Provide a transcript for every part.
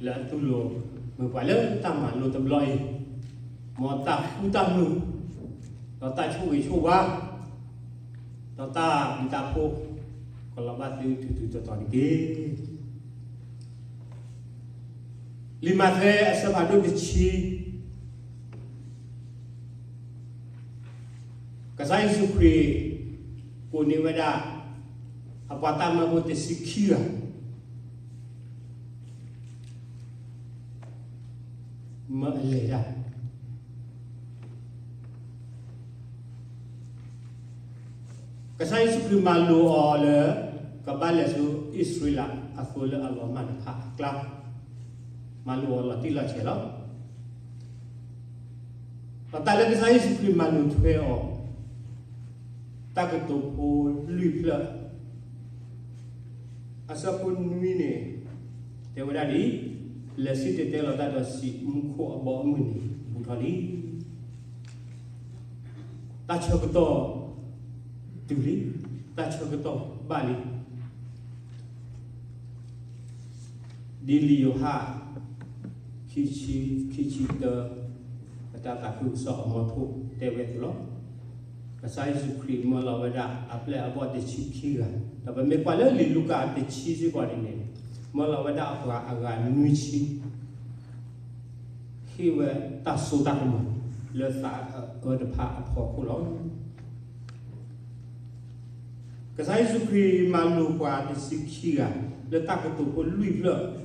လၢအတူၢ်လိာ်မုာ်ပှၤလၢတၢ်မၤလိတဘျီအံၤ, မ်တၢ်ဃူတၢ်မုာ်, ဒီးတၢ်ဆိၣ်ဂ့ၤဆိၣ်ဝါ, ဒီးတၢ်ဘျုးတၢ်ဖှိၣ် ကလီၤဘၣ်သုထူထူတီတီတက့ၢ်. လံာ်မးသဲအဆၢဖးဒိၣ်တဆံ, ကစၢ်ယ့ၣ်ၡူးခရံာ် ကိးန့ၢ်ဝဲဒၣ် အပှၤတၢ်မၢဖိတဆံခံဂၤ မၢအလဲၤတၢ်. ကစၢ်ယ့ၣ်ၡူးခရံာ်မၤလိာ်အီၤလၢ ကဘၣ်လဲၤဆူအံၣ်စရ့လးအသိလၢအလီၤမၢ်တဖၣ်အကျါ, မၤလိာ်အီၤလီၤတံၢ်လီၤဆဲးလီၤ. ဒီးတၢ်လၢကစၢ်ယ့ၣ်ၡူးခရံာ်မၤလိာ်ထွဲအီၤ, တၢ်ကတိၤဖိလွံၢ်ဖျၢၣ် အဆၢဖိနွံန့ၣ် တဲဝဲဒၣ်ဒ်အံၤ, လဲၤစံၣ်တဲၤတဲလီၤတၢ်ဒီးစံး, မူခိၣ်အဘီအမုၢ်န့ၣ် ဘူးထီၣ်လံ. တၢ်ဆၢကတီၢ်တုၤလံ, တၢ်ဆၢကတီၢ်ဘၣ်လံ. ဒ်လံာ်ယိၤဟၣ် ခံဆံ, ခံဆံတၢ, အတၢ်သးခုကစီၣ်အမီထိၣ်တဲဝဲအသိးလီၤ. ကစၢ်ယ့ၣ်ၡူးခရံာ်မၢလီၤဝဲဒၣ်အပျဲၢ်အဘီၣ်တဆံခံဂၤ, ဒီးပမ့ၢ်ကွၢ်လၢလံာ်လူၤကၣ်တဆံစ့ၢ်ကီးန့ၣ်န့ၣ်, မၢလီၤဝဲဒၣ်အပှၤအဂၤနွံဆံ ဟ့ၣ်ဝဲတၢ်စိတၢ်ကမီၤလၢသးအအၢတဖၣ်အဖီခိၣ်လီၤ. ကစၢ်ယ့ၣ်ၡူးခရံာ်မၤလိာ်ပှၤတဆံခံဂၤ လၢတၢ်ကတိၤဖိလွံၢ်ဖျၢၣ်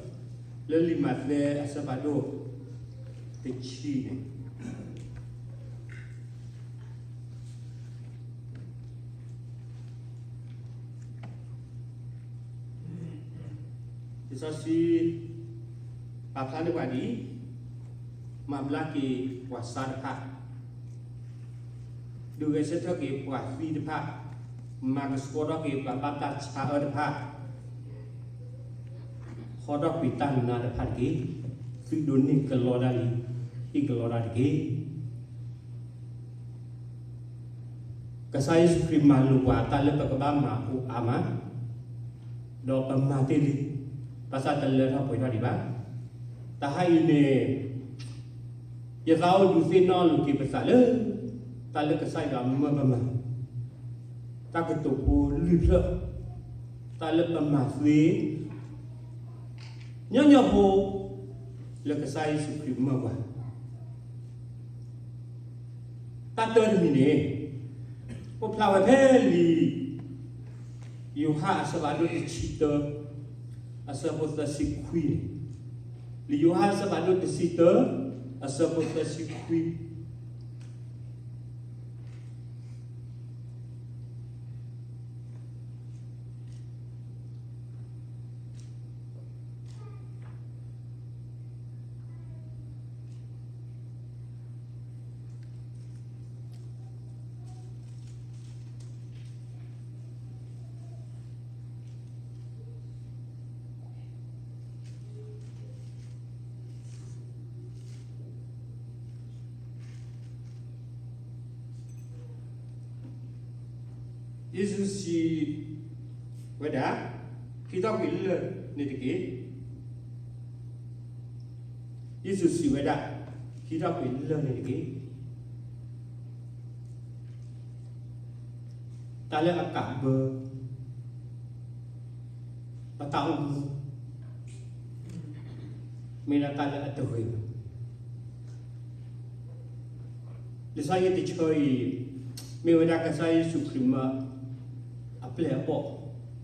လၢလံာ်မးသဲအဆၢဖးဒိၣ်တဆံန့ၣ်, လံာ်စီဆှံ ပာ်ဖျါန့ၢ်ပှၤဒ်အံၤ, မၤဘျါက့ၤပှၤဆါတဖၣ်, ဒုးဂဲၤဆၢထၢၣ်က့ၤပှၤသံတဖၣ်, မၤကဆှီထီၣ်က့ၤပှၤဘၣ်တၢ်ဆါအၢတဖၣ်, ဟီထီၣ်ကွံာ်တၢ်နါတဖၣ်တက့ၢ်. သုဒိးန့ၢ်ကလီတၢ်လံ, ဟ့ၣ်ကလီတၢ်တက့ၢ်. ကစၢ်ယ့ၣ်ၡူးခရံာ်မၤလိာ်ပှၤတၢ်လၢပကဘၣ်မၤအိၣ်အါမး, ဒီးပမၤတ့ၢ်လံ, ဘၣ်ဆၣ်တလၢထီၣ်ပှဲၤထီၣ်ဒံးဘၣ်. တဟါအံၤန့ၣ် ယသးအိၣ်ဒုးသ့ၣ်နီၣ်လိာ်က့ၤပသးလၢ တၢ်လၢကစၢ်ယွၤမၢပမၤ, တၢ်ကတိၤဖိလွံၢ်ဖျၢၣ်, တၢ်လၢပမၤသ့ ညီညီဖိ လၢကစၢ်ယ့ၣ်ၡူးခရံာ်မၢပှၤ တၢ်တၢတမံၤန့ၣ် အိၣ်ဖျါဝဲဖဲလံာ်ယိၤဟၣ်အဆၢဖးဒိၣ်တဆံတၢ အဆၢဖိသၢဆံခွံန့ၣ်, လံာ်ယိၤဟၣ်အဆၢဖးဒိၣ်တဆံတၢ အဆၢဖိသၢဆံခွံ ယ့ၣ်ၡူးစံး ဝဲဒၣ်, ဟံးထီၣ်ကွံာ်လၢၢ်န့ၣ်တက့ၢ်. ယ့ၣ်ၡူးစံးဝဲဒၣ်, ဟံးထီၣ်ကွံာ်လၢၢ်န့ၣ်တက့ၢ်. တၢ်လၢအကးဘၢ ပတၢ်အိၣ်မူ မ့ၢ်ဒၣ်တၢ်လၢအတဂ့ၤဘၣ်. လံာ်စီဆှံတဆၢအံၤ မ့ၢ်ဝဲဒၣ်ကစၢ်ယ့ၣ်ၡူးခရံာ်မၢ အပျဲၢ်အဘီၣ်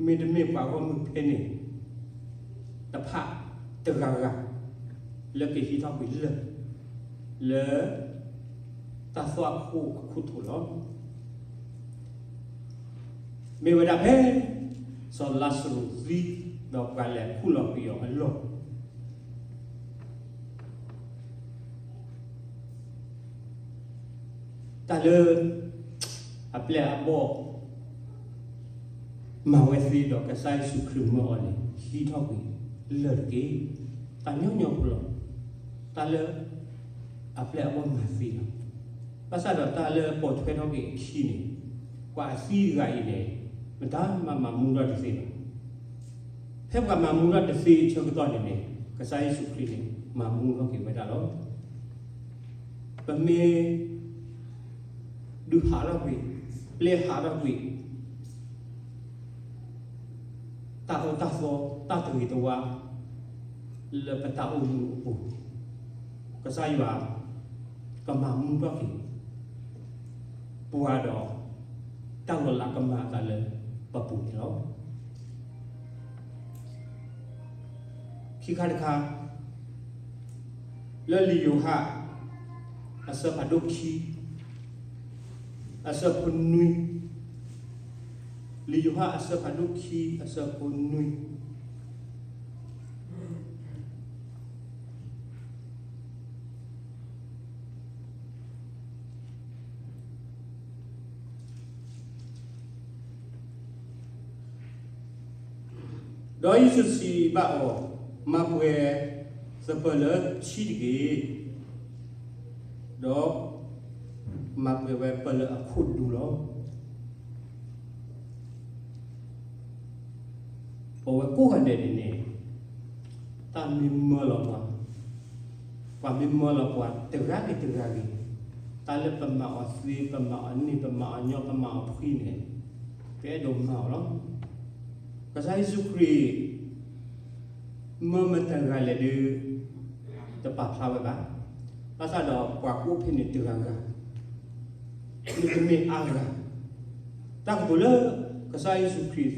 မ့တမ့ၢ်ပှၤဂီၢ်မုၢ်ဖဲန့ၣ်တဖၣ်တဂၤဂၤ လၢကဟံးထီၣ်ကွံာ်လၢၢ် လၢ တၢ်သွၣ်ခိၣ်အခိၣ်ထံးလီၤ. မ့ၢ်ဝဲဒၣ်ဖဲ စီၤလါစရူးသံ ဒီးပှၤလဲၤခူၣ်လီၤကွံာ်အီၤအလီၢ် တၢ်လၢ အပျဲၢ်အဘီၣ် မၤဝဲသ့ဒီးကစၢ်ယ့ၣ်ၡူးခရံာ်မၢအီၤန့ၣ် ဟံးထီၣ်ကွံာ်လၢၢ်တက့ၢ်. တၢ်ညီညီဖိလီၤ. တၢ်လၢ အပျဲၢ်အဘီၣ်မၤသ့လီၤ. ဘၣ်ဆၣ်ဒီးတၢ်လၢပိာ်ထွဲထီၣ်က့ၤအခံန့ၣ် ပှၤအသံတဂၤအံၤန့ၣ် မတၤမၤမၤမူထီၣ်တသ့ဘၣ်. ဖဲပှၤမၤမူထီၣ်တသ့အဆၢကတီၢ်န့ၣ်န့ၣ် ကစၢ်ယ့ၣ်ၡူးခရံာ်န့ၣ် မၤမူထီၣ်က့ၤဝဲဒၣ်လီၤ. ပမ့ၢ် ဒုးဟးထီၣ်ကွံာ်, ပျဲဟးထီၣ်ကွံာ် တၢ်အၢတၢ်သီ တၢ်တဂ့ၤတဝါ လၢပတၢ်အိၣ်မူအပူၤ, ကစၢ်ယွၤ ကမၤမူထီၣ်က့ၤ ပှၤဒီး တၢ်လီၤလးကမၤအသးလၢပပူၤန့ၣ်လီၤ. ခံခါတခါ လၢလံာ်ယိၤဟၣ် အဆၢဖးဒိၣ်ခံ အဆၢဖိနွံ, လံာ်ယိၤဟၣ်အဆၢဖးဒိၣ်ခံ အဆၢဖိနွံ ဒီးယ့ၣ်ၡူးစံးဘၣ်အီၤ, မၤပှဲၤသပၢၤလၢထံတက့ၢ်, ဒီးမၤပှဲၤဝဲပၢၤလၢအခိၣ်ဒူလီၤ. ပဝဲကိးဂၤဒဲးန့ၣ်န့ၣ် တၢ်မ့ၢ်မၢလီၤပှၤ, ပှၤမ့ၢ်မၢလီၤပှၤတဂၤဂ့ၤတဂၤဂ့ၤ, တၢ်လၢပမၤအီၤသ့ ပမၤအီၤန့ၢ် ပမၤအီၤညီ ပမၤအီၤဖှံန့ၣ် ပအဲၣ်ဒိးမၤအီၤလီၤ. ကစၢ်ယ့ၣ်ၡူးခရံာ် မၢမတဂၤလဲၣ်ဒုး တပာ်ဖျါဝဲဘၣ်. ဘၣ်ဆၣ်ဒီးပှၤကအိၣ်ဖဲန့ၣ်တဂၤဂၤ မ့တမ့ၢ်အါဂၤ, တၢ်ကတိၤလၢ ကစၢ်ယ့ၣ်ၡူးခရံာ်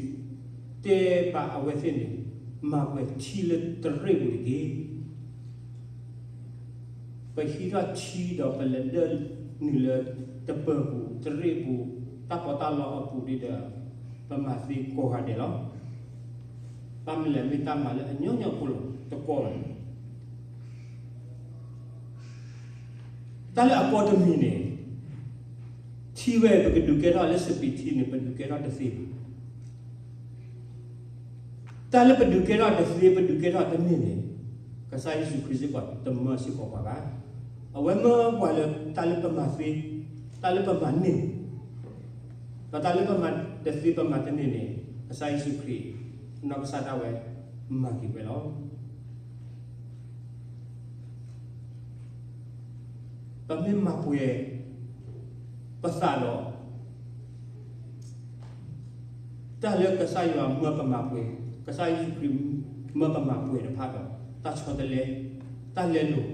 တဲဘၣ်အဝဲသ့ၣ်န့ၣ်, မၤပှဲၤထံလၢတရ့ၣ်ပူၤတက့ၢ်. ပဟံးထီၣ်ထံဒီးပလဲၤဒၢနုာ်လၢတပၢၤပူၤ တရ့ၣ်ပူၤ တၢ်ပီးတၢ်လီအပူၤဒ်ဒီး ပမၤသ့ကိးဂၤဒဲးလီၤ. ဘၣ်မနုၤလဲၣ် မ့ၢ်တၢ်မၤလၢအညီညီဖိလီၤ တကီလီၤ. တၢ်လၢအကီတမံၤန့ၣ် ထံဝဲပကဒုးကဲထီၣ်လၢစပံးထံန့ၣ် ပဒုးကဲထီၣ်တသ့ဘၣ်. တၢ်လၢပဒုးကဲထီၣ်တသ့ ပဒုးကဲထီၣ်တန့ၢ်န့ၣ် ကစၢ်ယ့ၣ်ၡူးခရံာ်စ့ၢ်ကီးတမၢစ့ၢ်ကီးပှၤဘၣ်. အဝဲမၢပှၤလၢတၢ်လၢပမၤသ့ တၢ်လၢပမၤန့ၢ် ဒီးတၢ်လၢပမၤတသ့ပမၤတန့ၢ်န့ၣ် ကစၢ်ယ့ၣ်ၡူးခရံာ် နီၢ်ကစၢ်ဒၣ်ဝဲ မၤက့ၤဝဲလီၤ. ပမ့ၢ်မၤပှဲၤပသးဒီး တၢ်လၢကစၢ်ယွၤမၢပမၤပှဲၤ, ကစၢ်ယ့ၣ်ၡူးခရံာ်မၢပမၤပှဲၤတဖၣ်ဒီး တၢ်ဆီတလဲ, တၢ်လဲလိာ်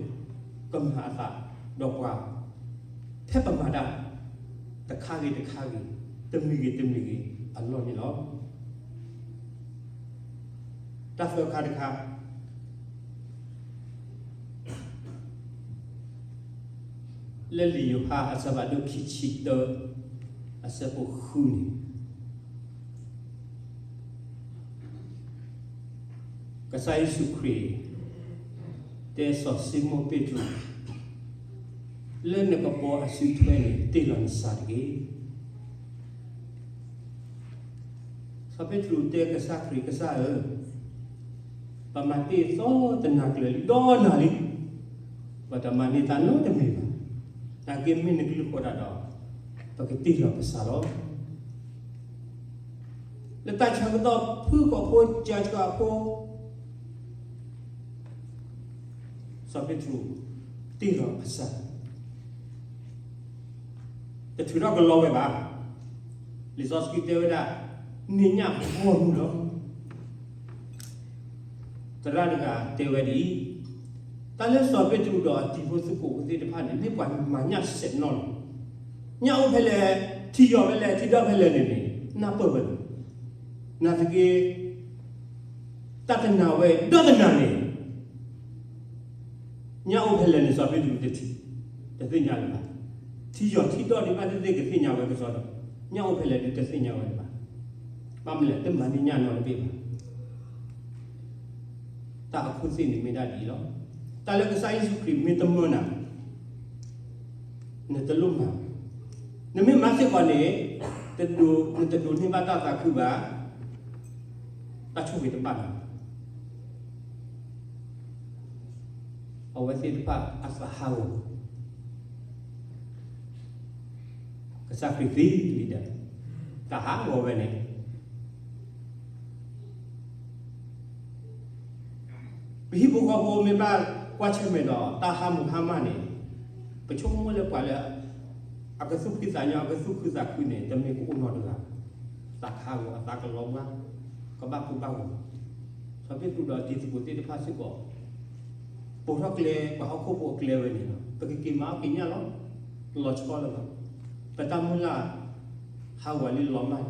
ကမၤအသးဒီးပှၤ ဖဲပမၤတၢ်တခါဂ့ၤတခါဂ့ၤ, တမံၤဂ့ၤတမံၤဂ့ၤအလီၢ်န့ၣ်လီၤ. တၢ်သၢခါတခါ လၢလံာ်ယိၤဟၣ်အဆၢဖးဒိၣ်ခံဆံတၢ အဆၢဖိဃုန့ၣ် ကစၢ်ယ့ၣ်ၡူးခရံာ် တဲစီၤၡံမိၣ်ပ့းတရူး, လၢနကပီၤအစုထွဲန့ၣ် တ့ၢ်လီၤနစၢ်တက့ၢ်. စီၤပ့းတရူးတဲကစၢ်ခရံာ်, ကစၢ်ဧၢ, ပမၤတ့ၢ်အသီတနၤကျၢၤလံ ဒီနၤလံ, ပတမၤန့ၢ်တၢ်နီတမံၤဘၣ်. နာ်က့မ့ၢ်နကလုၢ်ဃိဒၣ်ဒီး ပကတ့ၢ်လီၤပစၢ်လီၤ. လၢတၢ်ဆၢကတီၢ်ဖုၣ်ကိာ်ဖိ ကၢဆှၢအဖိ စီၤပ့းတရူး တ့ၢ်လီၤအစၢ်, တထုးထီၣ်ကလီဝဲဘၣ်. လံာ်စီဆှံတဲဝဲဒၣ် န့ၢ်ညၣ်ဂီၢ်မုၢ်လီၤ. သရၣ်တဂၤတဲဝဲဒ်အံၤ, တၢ်လၢစီၤပ့းတရူးဒီးအတံၤဖိသကိးဖိသ့ၣ်တဖၣ်န့ၣ် မ့ၢ်ပှၤမၤညၣ်စဲးနီၢ်လီၤ. ညၣ်အိၣ်ဖဲလဲၣ်, ထံယီၤဖဲလဲၣ်, ထံဒီဖဲလဲၣ်န့ၣ်န့ၣ် နၢ်ပၢၢ်ဝဲလီၤ. နာ်သက့ တၢ်တနၤဝဲဒီတနၤန့ၣ် ညၣ်အိၣ်ဖဲလဲၣ်န့ၣ် စီၤပ့းတရူးတထံၣ်, တသ့ၣ်ညါလၢၤဘၣ်. ထံယီၤထံဒီဒံးဘၣ်သ့ၣ်သ့ၣ်ကသ့ၣ်ညါဝဲကစီဒီ, ညၣ်အိၣ်ဖဲလဲၣ်ဒုးတသ့ၣ်ညါဝဲလၢၤဘၣ်. ဘၣ်မနုၤလဲၣ် တမၤန့ၢ်ညၣ်နီတဘ့ၣ်ဘၣ်. တၢ်အခိၣ်သ့ၣ်န့ၣ်မ့ၢ်ဒၣ်ဒ်အံၤလီၤ. တၢ်လၢကစၢ်ယ့ၣ်ၡူးခရံာ်မ့ၢ်တမၢနၤ နတလိၣ်မၤ, နမ့ၢ်မၤစ့ၢ်ကီးန့ၣ် နတဒိးန့ၢ်ဘၣ်တၢ်သးခုဘၣ်, တၢ်ဆိၣ်ဂ့ၤတဘၣ်နၤ. အဝဲသ့ၣ်တဖၣ်အသးဟးဂီၤ, ကစၢ်ခရံာ်သံလံဒီး တၢ်ဟးဂီၤဝဲန့ၣ် ပဟံၣ်ဖိဃီဖိမ့ၢ်ဘၣ်ကွၢ်ဆၢၣ်မဲာ်ဒီးတၢ်ဟါမုၢ်ဟါမၢ်န့ၣ်, ပဆိကမိၣ်လၢပှၤလၢ အကသူၣ်ဖှံသးညီ အကသူၣ်ခုသးခုန့ၣ် တမ့ၢ်ကအိၣ်နီတဂၤ, သးကဟးဂီၤ အသးကလီၤဘှါ, ကဘၣ်ကိၢ်ဘၣ်ဂီၤ, စီၤပ့းတရူးဒီးတံၤသကိးသ့ၣ်တဖၣ်စ့ၢ်ကီး ပိာ်ထီၣ်ကျဲ ပှၤဟီၣ်ခိၣ်ဖိအကျဲဝဲန့ၣ်လီၤ. ပကက့ၤမၤအီၣ်က့ၤညၣ်လီၤ, လီၤဆီလၢၤဘၣ်, ပတၢ်မုၢ်လၢ် ဟးဂီၤလံလီၤမၢ်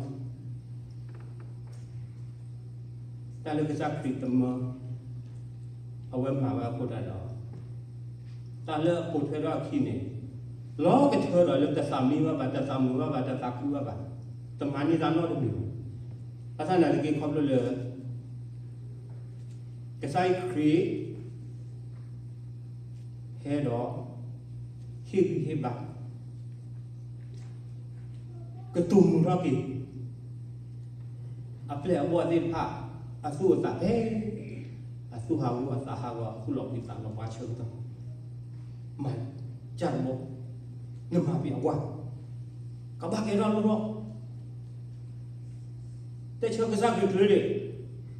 တၢ်လၢကစၢ်ခရံာ်တမၢ အဝဲမၤဝဲအဃိသတးဒီး, တၢ်လၢအပိာ်ထွဲထီၣ်အခံန့ၣ်, လီၤကထၢဒီးလၢတသးမံဘၣ်ဘၣ်, တသးမုာ်ဘၣ်ဘၣ်, တသးခုဘၣ်ဘၣ်, တမၤန့ၢ်တၢ်နီတမံၤဘၣ်. ဘၣ်ဆၣ်သနာ်က့ ခီဖျိလၢ ကစၢ်ယ့ၣ်ၡူးခရံာ် ဟဲဒီး ဟ့ၣ်ဂံၢ်ဟ့ၣ်ဘါ ကတိၤမုာ်ထီၣ်က့ၤ အပျဲၢ်အဘီၣ်သ့ၣ်တဖၣ် အသူၣ်အသးဖဲ အသူၣ်ဟးဂီၤ အသးဟးဂီၤ အသူၣ်လီၤဘှံးသးလီၤဘှါဆၢကတီၢ်, မၤကၢ်တဘီ, နမၤပှဲၤအဝဲ ကဘၣ်ကဲထီၣ်လိၣ်ထီၣ် တဲဆၢကစၢ်ခရံာ်ကျၢၤန့ၣ်, နီၢ်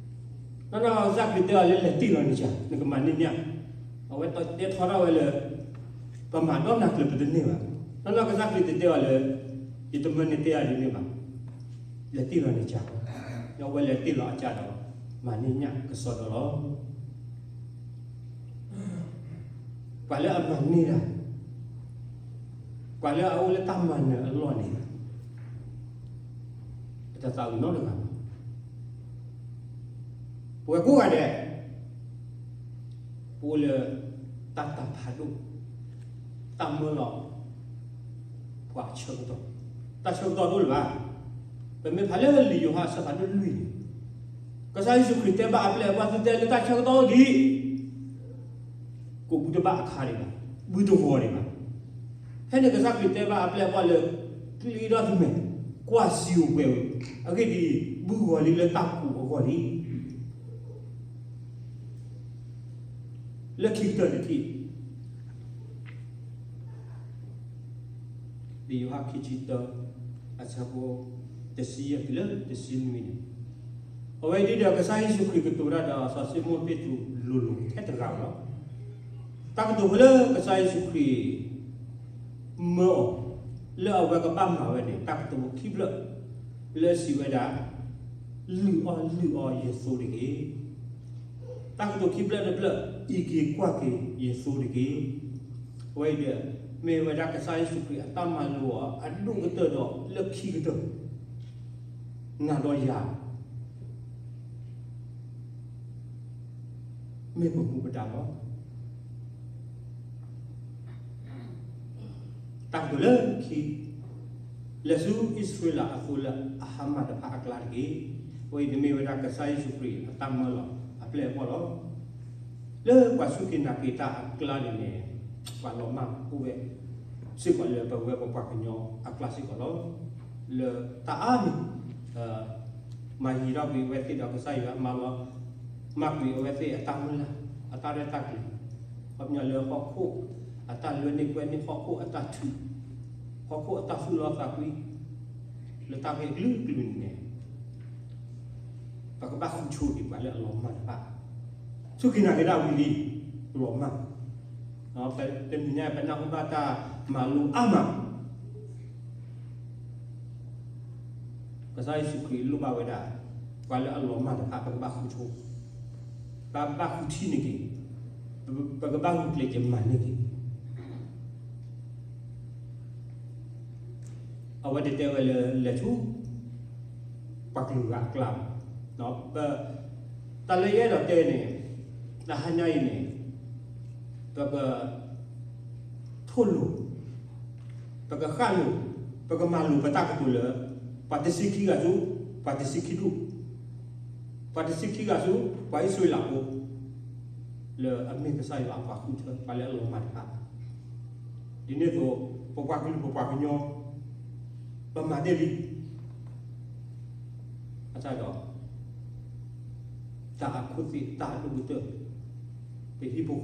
နီၢ်ကစၢ်ခရံာ်တဲအီၤလၢ လဲၤတ့ၢ်လီၤနကၢ်, နကမၤန့ၢ်ညၣ်, အဝဲတဲထီထီၣ်ဝဲလၢ ပမၤဒီနၤကျၢၤပတန့ၢ်ဘၣ်. နီၢ်နီၢ်ကစၢ်ခရံာ်တတဲအီၤလၢ ယတမၢန့ၢ်တ့ၢ်အီၤဒ်န့ၣ်ဘၣ်, လဲၤတ့ၢ်လီၤနကၢ်, ဒီးအဝဲလဲၤတ့ၢ်လီၤအကၢ်ဒီး မၤန့ၢ်ညၣ်ကစီဒီလီၤ. ပှၤလၢအမၤန့ၢ်တၢ်, ပှၤလၢအအိၣ်လၢတၢ်မၤနၢၤအလီၢ်န့ၣ် ပတသးအုးနီတဂၤဘၣ်. ပဝဲကိးဂၤဒဲး ပအိၣ်လၢတၢ်တၤဖးဒိၣ်, တၢ်မၢလီၤပှၤအဆၢကတီၢ်, တၢ်ဆၢကတီၢ်တအိၣ်လၢၤဘၣ်. ပမ့ၢ်ဖးလၢလံာ်ယိၤဟၣ်အဆၢဖးဒိၣ်လွံၢ်န့ၣ်, ကစၢ်ယ့ၣ်ၡူးခရံာ်တဲဘၣ်အပျဲၢ်အဘီၣ် သုတဲလၢတၢ်ဆၢကတီၢ်အိၣ်ဒံး ကိးဘုတဘၣ်အခါဒံးဘၣ်, ဘုတဂီၤဒံးဘၣ်. ဖဲန့ၣ်ကစၢ်ခရံာ်တဲဘၣ်အပျဲၢ်အဘီၣ်လၢ ကျ့ထီၣ်သုမဲာ်, ကွၢ်စံာ်ဧိၤပှဲၤဧိၤ, အဂ့ၢ်ဒ်အံၤ, ဘုဂီၤလံလၢတၢ်ကိးအဂီၢ်လံ. လၢခံကတၢၢ်တထံၣ်, လံာ်ယိၤဟၣ်ခံဆံတၢ အဆၢဖိ တဆံယဲၢ်တုၤလၢတဆံနွံန့ၣ်, အဝဲအံၤဒ်ဒီး ကစၢ်ယ့ၣ်ၡူးခရံာ်ကတိၤတၢ်ဒီးစီၤၡံမိၣ်ပ့းတရူးလိၤလိၤထဲတဂၤဧိၤလီၤ. တၢ်ကတိၤဖိလၢကစၢ်ယ့ၣ်ၡူးခရံာ် မၢအီၤ လၢအဝဲကဘၣ်မၤဝဲန့ၣ် တၢ်ကတိၤခံဖျၢၣ် လၢအစံးဝဲဒၣ်, လုၢ်အီၣ်လုၢ်အီယသိတက့ၢ်. တၢ်ကတိၤခံဖျၢၣ်တဖျၢၣ် အံးက့ၤကွၢ်က့ၤယသိတက့ၢ်. အဝဲအံၤဒီး မ့ၢ်ဝဲဒၣ်ကစၢ်ယ့ၣ်ၡူးခရံာ်အတၢ်မၤလိာ်အီၤ အဒိၣ်ကတၢၢ်ဒီးလၢခံကတၢၢ်, နၤဒီးယၤ မ့ၢ်ပမူပဒါလီၤ. တၢ်ကတိၤလၢခံ, လဲၤဆူအံၣ်စရ့လးအသိလၢအဟါမၢ်တဖၣ်အကျါတက့ၢ်. အဝဲအံၤန့ၣ်မ့ၢ်ဝဲဒၣ်ကစၢ်ယ့ၣ်ၡူးခရံာ်အတၢ်မၢလီၤအပျဲၢ်အဘီၣ်လီၤ. လၢပှၤစူၢ်က့ၤနာ်က့ၤတၢ်အကျါန့ၣ်န့ၣ်, ပှၤလီၤမၢ်အိၣ်ဝဲ စ့ၢ်ကီးလၢပဝဲပပှၤကညီအကျါစ့ၢ်ကီးလီၤ. လၢတၢ်အါမံၤ မၤယံၤထီၣ်ကွံာ်အဝဲသ့ၣ်ဒီးကစၢ်ယွၤ, မၤလီၤ, မၤကွံာ်အဝဲသ့ၣ်အတၢ်မုၢ်လၢ်, အတၢ်ရဲၣ်တၢ်ကျဲၤ, ခီပညီလၢဟီၣ်ခိၣ်အတၢ်လၢန့ၢ်ကွဲန့ၢ်, ဟီၣ်ခိၣ်အတၢ်ထုး, ဟီၣ်ခိၣ်အတၢ်သူၣ်လီသးကွံ, လၢတၢ်ဂ့ၢ်အကလုာ်ကလုာ်န့ၣ်န့ၣ် ပကဘၣ်ဃုဆိဒံးပှၤလၢအလီၤမၢ်တဖၣ်, စူၢ်က့ၤနာ်က့ၤဒၣ်ဝံၤလံ, လီၤမၢ်. တနံၤညါ ပနၢ်ဟူဘၣ်တၢ်မၤလိအါမး, ကစၢ်ယ့ၣ်ၡူးခရံာ်လိၣ်ဘၣ်ဝဲဒၣ် ပှၤလၢအလီၤမၢ်တဖၣ် ပကဘၣ်ဃုဆိ, ပဘၣ်ဃုထံၣ်န့ၢ်က့ၤ, ပကဘၣ်ဂုာ်ကျဲးစၢးမၤန့ၢ်က့ၤ အဝဲတတဲဝဲလၢလဲၤဆူ ပှၤကလုာ်ဂၤအကျါဘၣ်. တၢ်လၢယအဲၣ်ဒိးတဲန့ၣ်, တဟါညါအံၤန့ၣ်, ပက ထိၣ်လိာ်, ပကဃၣ်လိာ်, ပကမၤလိာ်ပတၢ်ကတိၤလၢ ပှၤတဆံခံဂၤဆူ ပှၤတဆံခံဒူၣ်, ပှၤတဆံခံဂၤဆူ ပှၤအံၣ်စရ့လးဖိ လၢအမ့ၢ်ကစၢ်ယွၤအပှၤဃုထၢ ပှၤလၢအလီၤမၢ်တဖၣ်, ဒ်န့ၣ်အသိး ပပှၤကလုာ်ပပှၤကညီ ပမၤတ့ၢ်လံ အတၢ်ဒီး တၢ်အခိၣ်သ့ၣ်တၢ်အဒိၣ်ကတၢၢ်, ပဟံၣ်ဖိဃီဖိ,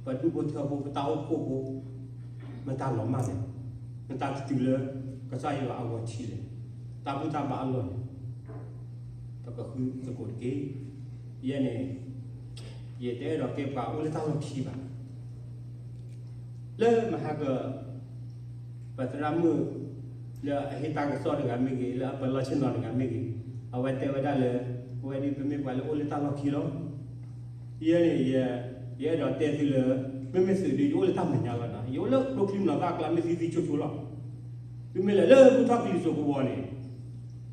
ပဒူၣ်ဖိထၢဖိ ပတၢ်အိၣ်ဖှိၣ်ဖိ, မတၤလီၤမၢ်လဲၣ်, မတၤတတုၤလၢကစၢ်ယွၤအဂီၤထံးလဲၣ်, တၢ်ဘူၣ်တၢ်ဘါအလီၢ်န့ၣ် ပကဃုသကိးတက့ၢ်. ယဲန့ၣ် ယတအဲၣ်ဒိးကဲပှၤအိၣ်လၢတၢ်လီၢ်ခံဘၣ်. လၢမဟါက ပသရၣ်မုၣ် လၢအဟ့ၣ်တၢ်ကစီၣ်တဂၤမ့ၢ်ဂ့ၤ, လၢအပၢၤလီၢ်ဆ့ၣ်နီၤတဂၤမ့ၢ်ဂ့ၤ, အဝဲတဲဝဲဒၣ်လၢ ပဝဲဒၣ်ပမ့ၢ်ပှၤလၢအိၣ်လၢတၢ်လီၢ်ခံလီၤ. ယဲန့ၣ် ယအဲၣ်ဒိးတဲသုလၢ မ့မ့ၢ်သုးဒုး ယအိၣ်လၢတၢ်မဲာ်ညါလီၤနီၤ, ယအိၣ်လၢကျိချံမျိာ်သၣ်အကျါ မ့ၢ်သံသံဆိဆိလီၤ. သုမ့ၢ်လဲၤလၢဘူၣ်ထီၣ်ကလံၤစိးကဝီၤန့ၣ်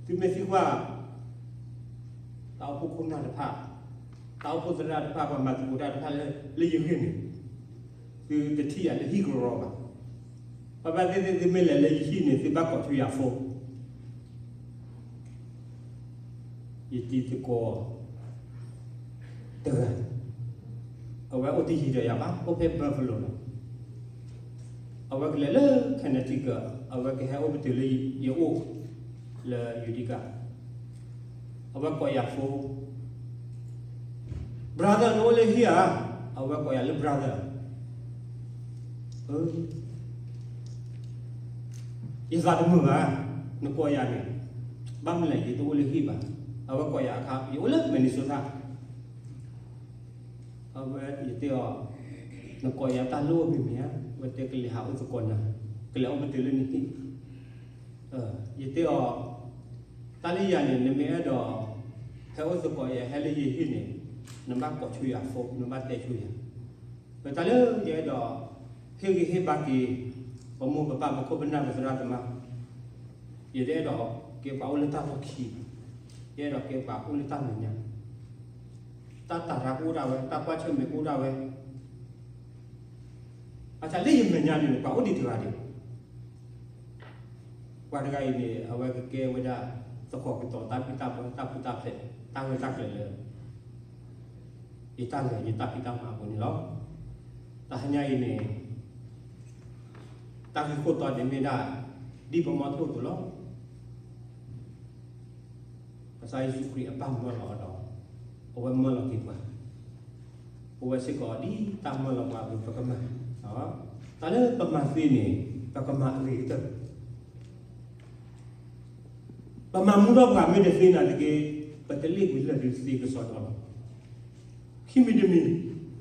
သုမ့ၢ်သံကွၢ် တၢ်အိၣ်ဖှိၣ်ခိၣ်နၢ်တဖၣ်, တၢ်အိၣ်ဖှိၣ်သရၣ်တဖၣ် ပှၤမၤသကိးတၢ်တဖၣ်လၢ လၢယဂ့ၢ်န့ၣ် သုတထံၣ်ယၤလၢဟံၣ်ကရီဘၣ်. ပှၤဘၣ်သ့ၣ်သ့ၣ် သုမ့ၢ်လဲၤလၢယဟံၣ်န့ၣ် သုဘၣ်ကိးဆိယၤဖိ ယတံၤသကိးတဂၤ, အဝဲအိၣ်တယံၤဒီးယၤဘၣ်, အိၣ်ဖဲ Buffalo လီၤ. အဝဲကလဲၤလၢ Connecticut, အဝဲကဟဲအိၣ်ပတုာ်လၢယအိၣ်လၢ Utica. အဝဲကိးယၤဖိ brother နအိၣ်လၢဟံၣ်ဧါ, အဝဲကိးယၤလၢ brother. ယသးတမုာ်ဘၣ်, နကိးယၤန့ၣ် ဘၣ်မနုၤလဲၣ် ယတအိၣ်လၢဟံၣ်ဘၣ်. အဝဲကိးယၤအခါ ယအိၣ်လၢ Minnesota. အဝဲယတဲအီၤ နကိးယၤတၢ်လိၣ်အိၣ်မ့ၢ်မ့ၢ်ဧါ, အဝဲတဲကလဲၤဟးအိၣ်သကိးနၤ, ကလဲၤအိၣ်ပတုာ်လၢနဟံၣ်. ယတဲအီၤ တၢ်လၢယၤန့ၣ် နမ့ၢ်အဲၣ်ဒိး ဟဲအိၣ်သကိးယၤ ဟဲလၢယဟံၣ်န့ၣ် နဘၣ်ကိးဆိယၤဖိ, နဘၣ်တဲဆိယၤ. ပတၢ်လၢယအဲၣ်ဒိး ဟ့ၣ်ဂံၢ်ဟ့ၣ်ဘါက့ၤ ပမိၢ်ပပၢ် ပခိၣ်ပနၢ် ပသရၣ်သမါ, ယတအဲၣ်ဒိးကဲပှၤအိၣ်လၢတၢ်လီၢ်ခံ, ယအဲၣ်ဒိးကဲပှၤအိၣ်လၢတၢ်မဲာ်ညါ, တၢ်တၤရၢကအိၣ်ဒၣ်ဝဲ, တၢ်ကွၢ်ဆၢၣ်မဲာ်ကအိၣ်ဒၣ်ဝဲ. ဘၣ်ဆၣ်လၢယမဲာ်ညါန့ၣ် ပှၤအိၣ်ဒံးတဂၤဒံး. ပှၤတဂၤအံၤန့ၣ် အဝဲကကဲဝဲဒၣ် သကိးကတီၤတၢ်ဘံၣ်တၢ်ဘၢ တၢ်ပူၤတၢ်ဖျဲး တၢ်ဂၢၢ်တၢ်ကျၢၤလၢ ယတၢ်လဲၤ ယတၢ်ဖံးတၢ်မၤအပူၤန့ၣ်လီၤ. တဟါညါအံၤန့ၣ် တၢ်ဂ့ၢ်ခိၣ်တီန့ၣ်မ့ၢ်ဒၣ် ဒ်ပမီထိၣ်အသိးလီၤ. ကစၢ်ယ့ၣ်ၡူးခရံာ်အဘၣ်မၢလီၤအီၤဒီး အဝဲမၢလီၤက့ၤပှၤ, ပဝဲစ့ၢ်ကီးဒ်တၢ်မၢလီၤပှၤအသိး ပကမၤ, တၢ်လၢပမၤသ့န့ၣ် ပကမၤအဂ့ၤကတၢၢ်. ပမၤမူထီၣ်ပှၤမ့ၢ်တသ့နာ်သက့ ပတလ့ၣ်ကွံာ်လၢၢ်ဒုးသ့ကစီဒီလီၤ. ခံမံၤတမံၤ,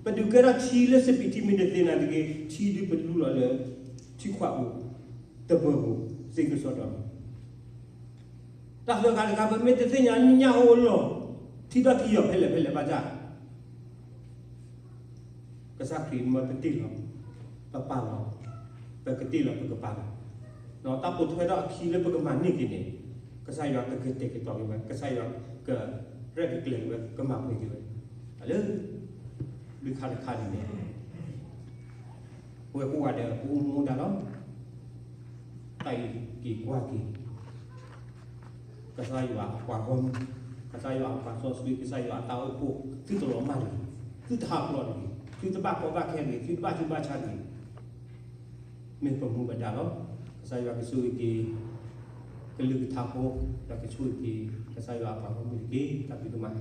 ပဒုးကဲထီၣ်ထံလၢစပံးထံမ့ၢ်တသ့နာ်သက့ ထံဒုးပလူလီၤလၢ ထံခွးပူၤ တပၢၤပူၤ သ့ကစီဒီလီၤ. တၢ်သၢခါတခါ ပမ့ၢ်တသ့ၣ်ညါ ညၣ်အိၣ်လီၤ ထံထီၣ်ထံယီၤဖဲလဲၣ်ဖဲလဲၣ်ဘၣ်ဆၣ် ကစၢ်ခရံာ်မၢပတ့ၢ်လီၤ, ပပာ်လီၤ, ပကတ့ၢ်လီၤ ပကပာ်လီၤ. ဒီးတၢ်ပိာ်ထွဲထီၣ်အခံလၢပကမၤန့ၢ်က့ၤန့ၣ် ကစၢ်ယွၤကကတဲာ်ကတီၤက့ၤဝဲ, ကစၢ်ယွၤကရဲၣ်ကကျဲၤက့ၤဝဲ, ကမၤပှဲၤက့ၤဝဲ, တၢ်လၢ လွံၢ်ခါတခါန့ၣ်န့ၣ် ပဝဲကိးဂၤဒဲး ပအိၣ်မူဒါလီၤ. တၢ်အံၤက့ၤကွၢ်က့ၤ ကစၢ်ယွၤအပှၤဂီၢ်မုၢ်, ကစၢ်ယွၤအပှၤစီဆှံ, ကစၢ်ယွၤအတၢ်အိၣ်ဖှိၣ်, သုတလီၤမၢ်တဂ့ၤ, သုတဟးဖျိးတဂ့ၤ, သုတဘၣ်ကီဘၣ်ခဲတဂ့ၤ, သုတဘၣ်ဆူးဘၣ်ဆါတဂ့ၤ, မ့ၢ်ပမူပဒါလီၤ. ကစၢ်ယွၤကဆိၣ်ဂ့ၤက့ၤ ကလုၢ်ကထါဖိ, ဒီးကဆိၣ်ဂ့ၤက့ၤ ကစၢ်ယွၤအပှၤဂီၢ်မုၢ်တက့ၢ်. တၢ်ဘျုးဒိၣ်မး